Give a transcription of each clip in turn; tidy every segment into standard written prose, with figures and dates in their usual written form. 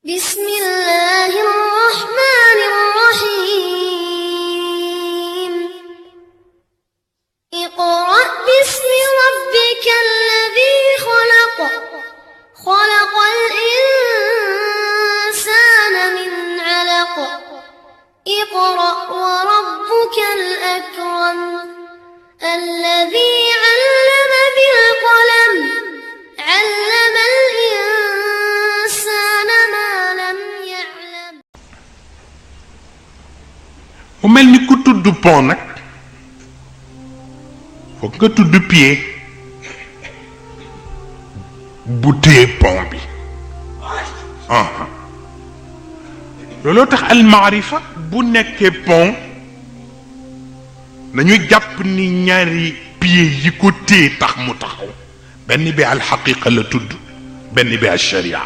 بسم الله الرحمن الرحيم اقرأ باسم ربك الذي خلق خلق الإنسان من علق اقرأ وربك الأكرم الذي علم بالقلم علم الإنسان ما لم يعلم. mu mel ni ku tudd pont nag foog nga tudd pied bu téye pont bi looloo tax almaarifa bu nekkee pont nañu jàpp ni ñaari pied yi ko téye tax mu taxaw benn bi alxaqiqa la tudd benn bi alsharia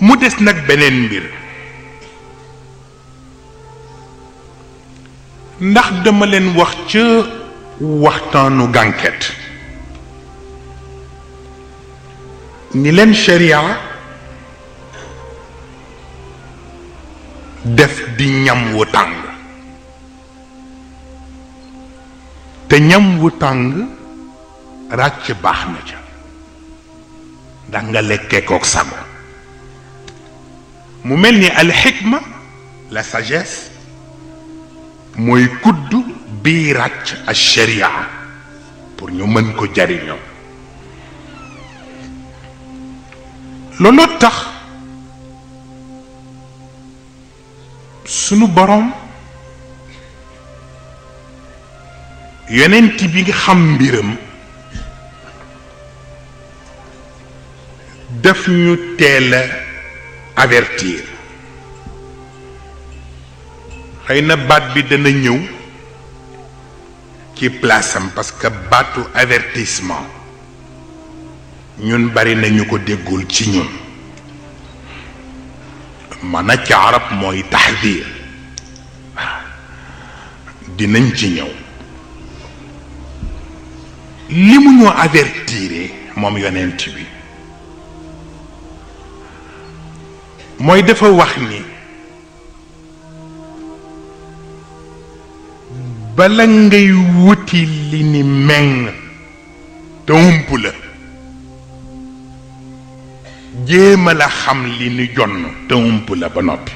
mu des nag beneen mbir ndax dama leen wax ca waxtaanu gànket ni leen sharia def di ñam wu tàng te ñam wu tàng ràcc baax na ca ndax nga lekkee kook sago mu mel ni alxikma la sagesse mooy kudd bii ràcc al sharia pour ñu mën ko jariñoo looloo tax sunu borom yonent bi nga xam mbiram daf ñu teel a avertir xëy na baat bi dana ñëw ci place am parce que baatu avertissement ñun bari nañu ko déggul ci ñun mana ci arab mooy taxdir dinañ ci ñëw li mu ñu avertiré moom yonent bi mooy dafa wax ni bala ngay wuti li ni meng te ump la jéema la xam li ni jonn te ump la ba noppi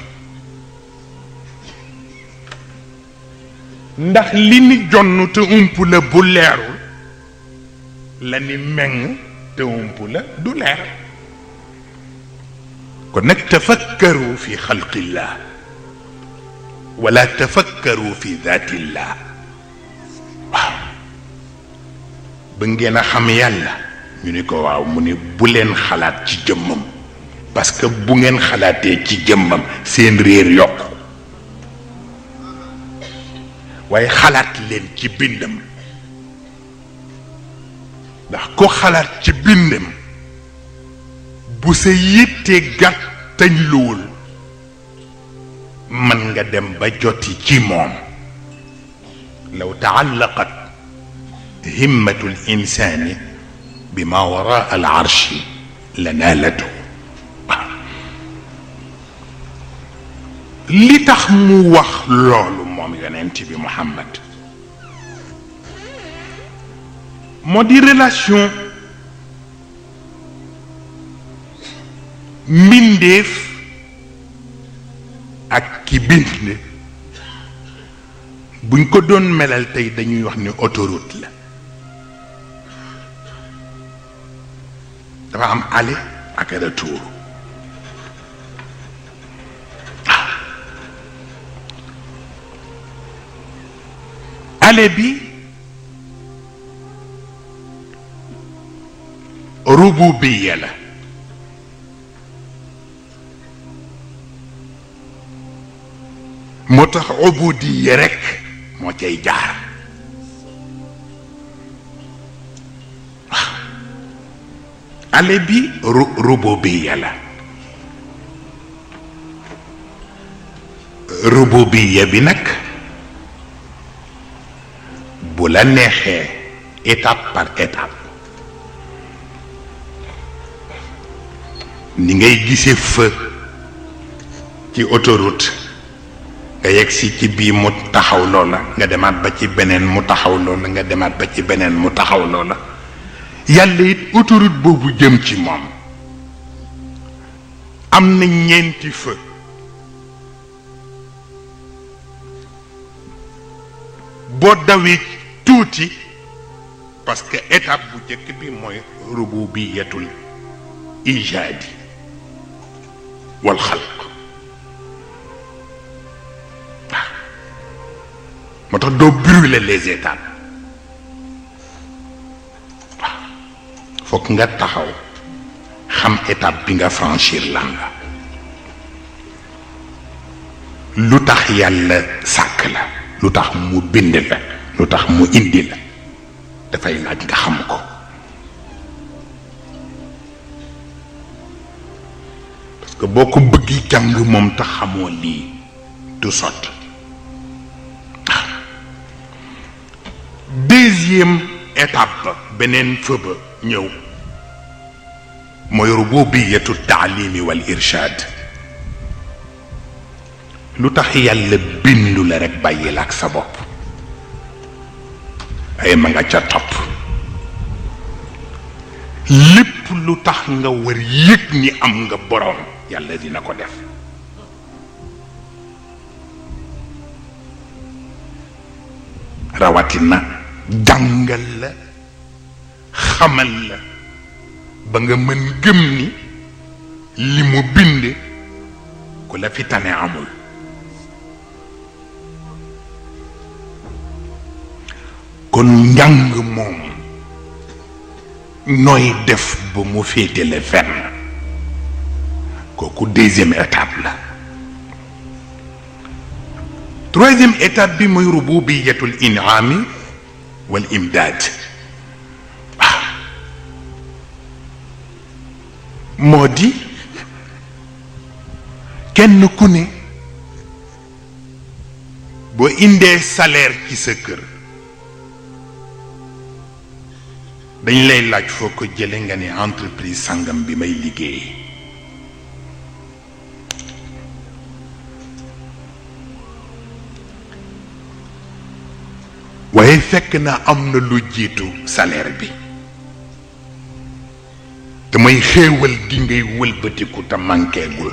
ndax li ni jonn te ump la bu leerul la ni meng te ump la du leer kon nag tafakkaru fi xalqillah wala tafakkaru fi daatillah waaw ba ngeen a xam yàlla ñu ni ko waaw mu ni bu leen xalaat ci jëmmam parce que bu ngeen xalaatee ci jëmmam seen réer yokk waaye xalaat leen ci bindam ndax ko xalaat ci bindam bu sa yitte gàttañ luwul mën nga dem ba joti ci moom law taallaqat himmatu l insani bi ma waraa al arshi la naalatu li tax mu wax loolu moom yonent bi Muhammad moo di relation mbindeef ak ki bind buñ ko doon melal tey dañuy wax ni autoroute la dafa am aller ak retour aller bi rububiyya la moo tax ubudiyya rekk moo cay jaar ale bi rububiyya la rububiyya bi nag bu la neexee étape par étape ni ngay gisee feu ci autoroute nga yegg si ci bii mu taxaw loola nga demaat ba ci beneen mu taxaw loola nga demaat ba ci beneen mu taxaw loola yàlla it autoroute boobu jëm ci moom am na ñeenti feu boo dawee tuuti parce que étape bu njëkk bi mooy rububiyatul ijaadi wal xalq moo tax doo brûler les étapes waaw fokk nga taxaw xam étape bi nga franchir lan la lu tax yàlla sàkk la lu tax mu bind la lu tax mu indi la dafay laaj nga xam ko parce que boo ko bëggi jàng moom tax xamoo lii du sotti deuxième étape beneen feu ba ñëw mooy rububiyatu taalimi wal irshad lu tax yàlla bindu la rek bàyyi la ak sa bopp ay ma nga ca topp lépp lu tax nga war yëg ni am nga boroom yàlla dina ko def rawatina jàngal la xamal la ba nga mën gëm ni li mu bind ku la fi tane amul kon njàng moom nooy def ba mu féete la fenn kooku deuxième étape la troisième étape bi mooy rububiyatul in'ami wal imdaad moo di kenn ku ne boo indee salaire ci sa kër dañ lay laaj foo ko jële nga ne entreprise sangam bi may liggéey waaye fekk na am na lu jiitu salaire bi te mooy xéewal gi ngay wëlbatiku te manquéegul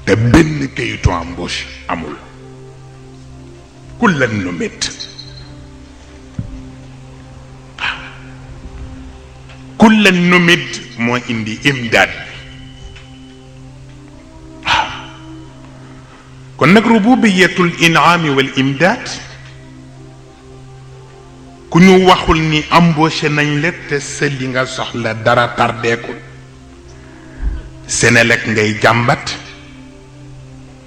te benn kayitu embauche amul kullan numit kullan numit moo indi imdaad kon nag rububiyatul in'ami wal imdaad ku ñu waxul ni embauché nañ la te sa li nga soxla dara tardeekul Senelec ngay jàmbat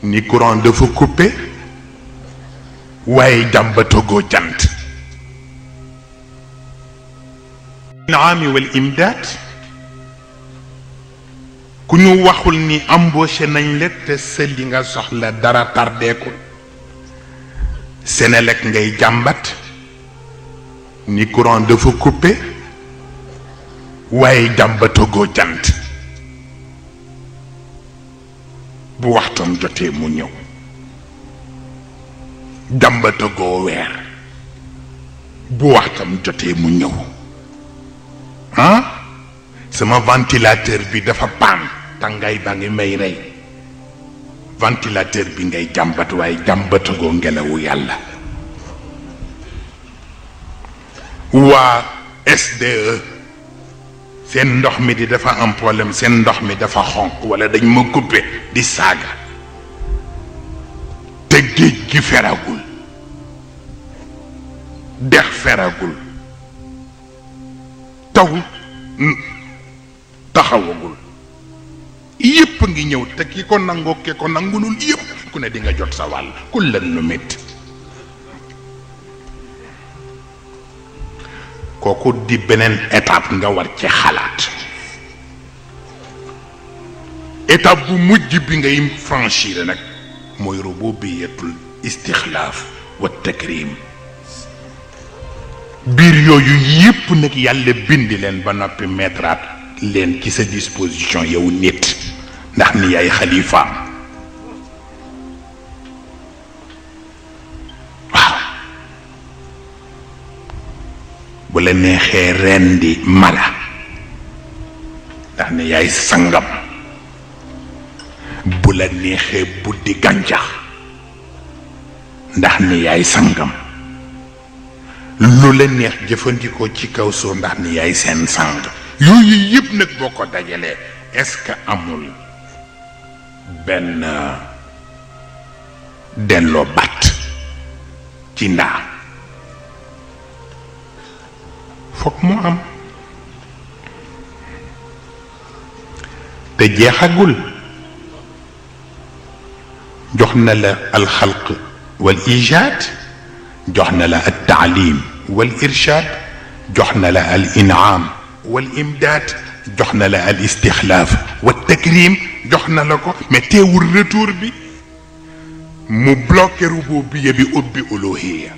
ni courant dafa coupé waaye jàmbatagoo jant in'ami wal imdaad ku ñu waxul ni embauché nañ la te sa li nga soxla dara tardeekul Senelec ngay jàmbat ni courant dafa coupé waaye jàmbatagoo jant bu waxtam jotee mu ñëw jàmbatagoo weer bu waxtam jotee mu ñëw sama ventilateur bi dafa paan tàngaay baa ngi may rey ventilateur bi ngay jàmbat waaye jàmbatagoo ngelawu yàlla waa SDE seen ndox mi di dafa am problème seen ndox mi dafa xonq wala dañ ma coupé di saaga te géej gi feragul dex feragul taw taxawagul yépp ngi ñëw te ki ko nangoo ki ko nangulul yépp ku ne di nga jot sa wàll kullan numit kooku di beneen étape nga war ci xalaat étape bu mujj bi ngay franchir nag mooy rububiyatul istixlaaf wa takrim biir yooyu yépp nag yàlla bindi leen ba noppi mettraat leen ci sa disposition yow nit ndax ni yaay xalifaam waaw bu la neexee rendi mala ndax ni yaay sangam bu la neexee buddi gàncax ndax ni yaay sangam lu la neex jëfandikoo ci kaw suuf ndax ni yaay seen sang yooyu yëpp nag boo ko dajalee est-ce que amul benn delloo batt ci ndaa foog mu am te jeexagul jox na la alxalq wal ijaad jox na la al taalim wal irshaad jox na la al inaam wal imdaad jox na la al istixlaaf wal takrim jox na la ko mais teewul retour bi mu bloqué rububiyya bi ubbi uluhiyya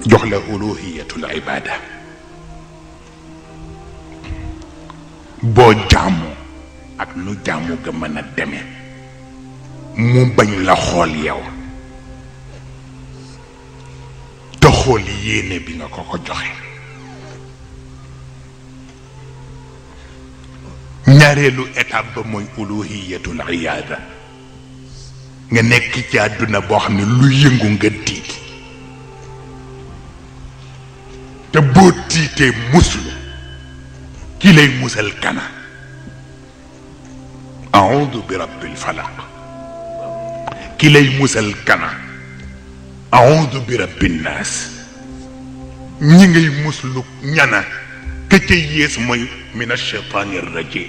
jox la uluhiyyatul ibaada boo jaamoo ak nu jaamu ga mën a demee mu bañ la xool yow te xool yéene bi nga ko joxe ñaareelu étape ba mooy uluhiyatul iyaada nga nekk ci àdduna boo xam ne lu yëngu nga tiit te boo tiitee muslu ki lay musal kana a'uudu bi rabbil falaq ki lay musal kana a'uudu bi rabbin naas ñi ngay muslu ñana ka ca yées mooy min ash-shaytaani rajim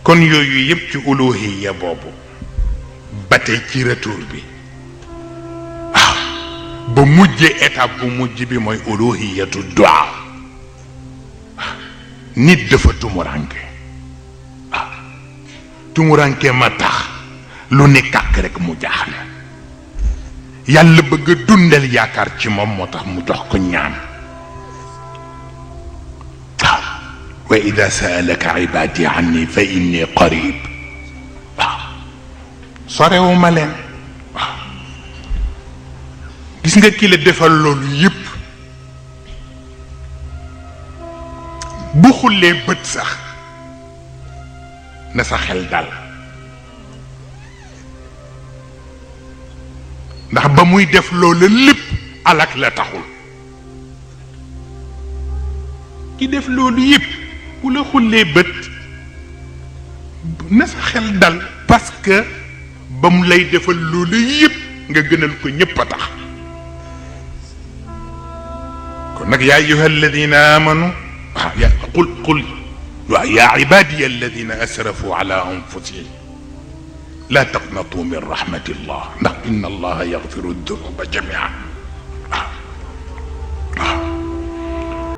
kon yooyu yëpp ci uluhiyya boobu ba tey ci retour bi ba mujjee étape bu mujj bi mooy uluhiyatu du'a nit dafa tumuranke tumuranke ma tax lu ne kàkk rek mu jaaxle yàlla bëgg a dundal yaakaar ci moom moo tax mu jox ko ñaan wa ida saalaka ibadi anni fa inni qarib sorewuma leen gis nga ki la defal loolu yépp bu xullee bët sax na sa xel dal ndax ba muy def loolu lépp alak la taxul ki def loolu yépp bu la xullee bët na sa xel dal parce que ba mu lay defal loolu yépp nga gënal ko ñépp a tax kon nag yaa ayyuha alladina amanu ya qul waaw yaa ibadiya alladina asrafu ala anfusihim la taqnatu min rahmatillah ndax inna allaha yaghfiru dunuba jamian